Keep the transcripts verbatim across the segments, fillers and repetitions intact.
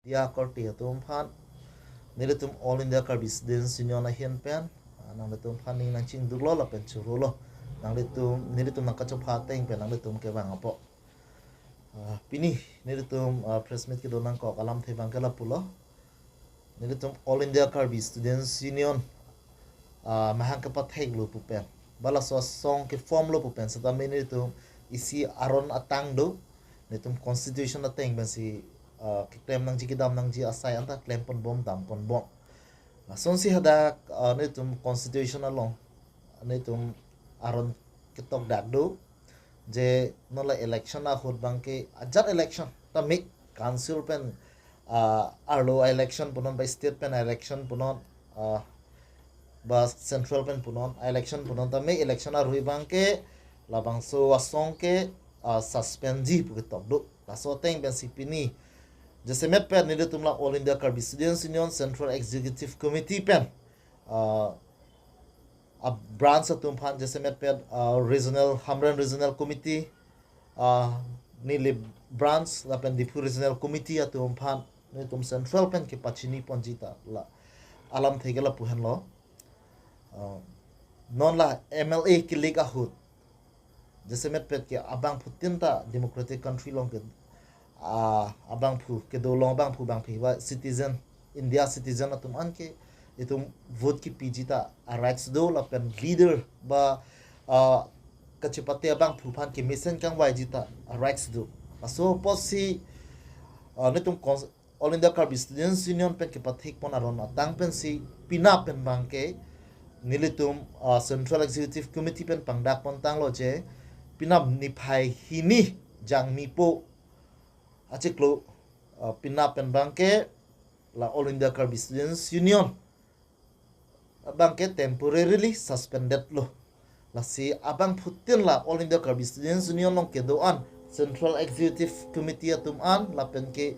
Media akorte atum aphan, nelitum All India Karbi Students Union ahin pen, ah, nanglitum aphan ning nangchingduklo lapen chorolo. Nanglitum, nelitum nangkachopha ateng pen nanglitum kevang apot. Ah, pini nelitum, ah, press meet kedo nangkok alamthe abangke lapulo. Nelitum All India Karbi Students Union, ah, mahang kepatheklo pu pen, ba laso asong ke-formlo pu pen setame nelitum isi aron atang do. Nelitum constitution ateng pensi, ah, keklem nangji, kedam nangji asai anta klempon bom, dampon bom. Lasonsi hadak, ah, nelitum constitution along nelitum aron ketokdak do, je non la election ahut abangke ajat election tame, council pen, ah, arlo election punon, ba state pen election punon, ah, ba central pen punon, election punon tame election arui abangke labangso asong ke, ah, suspendji pu ketok do. Laso ateng pensi pini jasemet pen nelitum la All India Karbi Students Union Central Executive Committee pen, ah, a branch atum aphan, jasemet pen, ah, regional, Hamren Regional Committee, ah, Nilip Branch lapen Diphu Regional Committee atum aphan nelitum central pen kepachini ponji ta la alamthe ke lapu henlo. Ah, non la M L A kilik ahut, jasemet pen ke abangphutin ta democratic country along ke, ah, abangphu kedo along abangphu bangphi ba citizen, India citizen atum an ke itum vote kepiji ta a rights do, lapen leader ba, ah, kachepate abangphu aphan kemesen kangvaiji ta a rights do. Laso apotsi, ah, nelitum cons-, All India Karbi Students Union pen kepathekpon aron atang pensi penap pen abangke nelitum, ah, Central Executive Committee pen pangdakpon tanglo je penap niphai hini Jangmipo achiklo, ah, penap pen abangke la All India Karbi Students Union abangke temporarily suspended lo. Lasi abangphutin la All India Karbi Students Union along kedo-an, Central Executive Committee atum an, lapen ke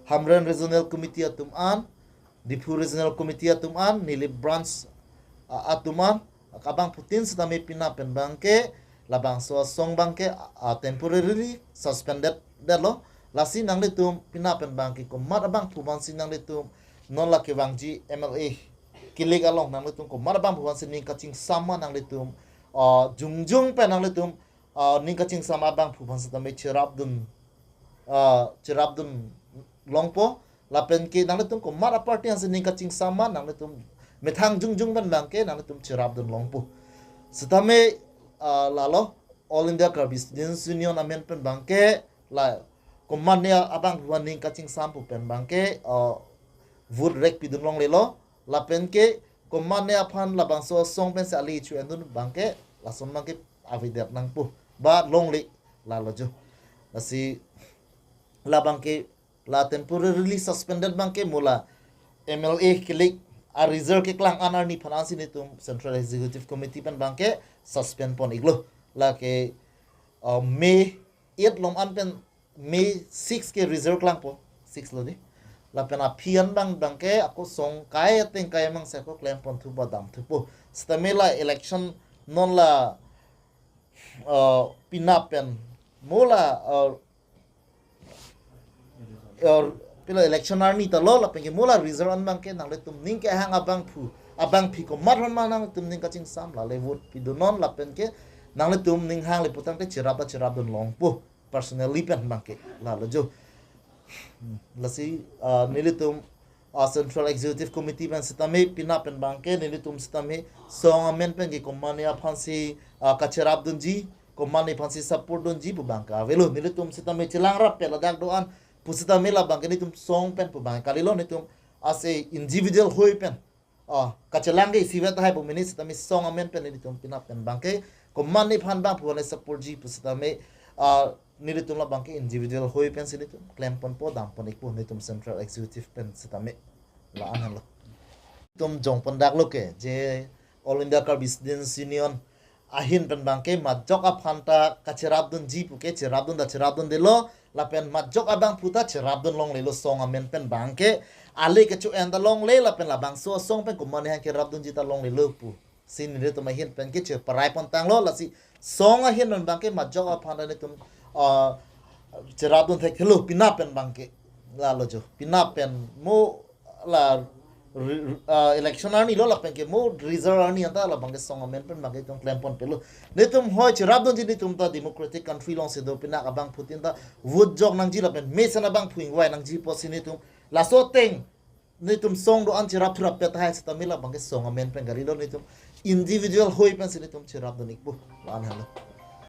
Hamren Regional Committee atum an, Diphu Regional Committee atum an, Nilip Branch, ah, atum an, abangphutin setame penap pen abangke labangso asong abangke, ah, temporarily suspended detlo. Lasi nanglitum penap pen abangke komat abangphu aphansi nanglitum non la kevangji M L A kilik along nanglitum komat abangphu aphansi ning kachingsam ma nanglitum, ah, jongjong pen nanglitum, ah, ning kachingsam abangphu aphan setame cherapdun, ah, cherapdun longpo, lapen ke nanglitum komat aparty aphansi ning kachingsam ma nanglitum methang jongjong pen abangke nanglitum cherapdun longpo. Setame, ah, lalo All India Karbi Students Union amen pen abangke la komatne abangphu aphan ning kachingsam pu pen abangke, ah, vote rek pidun longlelo, lapen ke komatne aphan labangso asong pensi ali chu endun abangke lason abangke avedet nangpo ba longle, lalo jo. Lasi labangke la temporarily suspended abangke mo la M L A kilik a result keklang an arni aphan ansi nelitum Central Executive Committee pen abangke suspend pon iklo. Lake, uh, May eight along an pen May six ke result klangpo, six lo di. Lapen aphi an abang abangke ako song kai ateng kai mang se ako klempon thupo, dam thupo. Setame la election non la, uh, penap pen mo la, uh, uh, pilo election arni ta lo, lapen ke mo la result an abangke nanglitum ning kehang abangphu, abangpi komat aphan ma nanglitum ning kachingsam, lale vote pidunon, lapen ke nanglitum ning hanglepo tangte cherap ta cherapdun longpo, personally pen abangke, lalo jo. Hmm, lasi, ah, nelitum, ah, Central Executive Committee pen setame penap pen abangke nelitum setame song amen pen ke komatne aphansi, ah, kacherapdunji, komatne aphansi support dunji pu abangke avelo. Nelitum setame chelang rapet ladak do-an pu setame la abangke nelitum song pen pu abangke kalilo, nelitum as a individual hoi pen, ah, kachelang ke isivet tahai pu mini setame song amen pen nelitum penap pen abangke komatne aphan abangphu aphan support ji pu setame, ah, nelitum la abangke individual hoi pensi nelitum klemponpo, damponikpo nelitum Central Executive pen setame. La-an henlo. Nelitum jongpondaklo ke je All India Karbi Students Union ahin pen abangke majok aphan ta kacherapdunji pu ke cherapdun ta cherapdundelo, lapen majok abangphu ta cherapdun longlelo, song amen pen abangke ale kecho-en ta longle, lapen labangso asong pen komatne aphan kerapdunji ta longlelo pusi nelitum ahin pen ke cheparai pon tanglo. Lasi song ahin pen abangke majok aphan ta nelitum, ah, cherapdun thekthelo penap pen abangke. Lalo jo. Penap pen mo la re- re- ah, election arni lo lapen ke mo result arni anta labang ke song amen pen bang ke itum klempon pelo. Netum hoi cherapdunji, netum ta democratic country along si do, penap abangphutin ta vote jok nangji lapen mesen abangphu ingvai nangji pusi netum laso ateng netum song do-an cherap thurap pet tahai seta me labang ke song amen pen kalilo, netum individual hoi pensi netum cherapdun ikpo. Lan halo.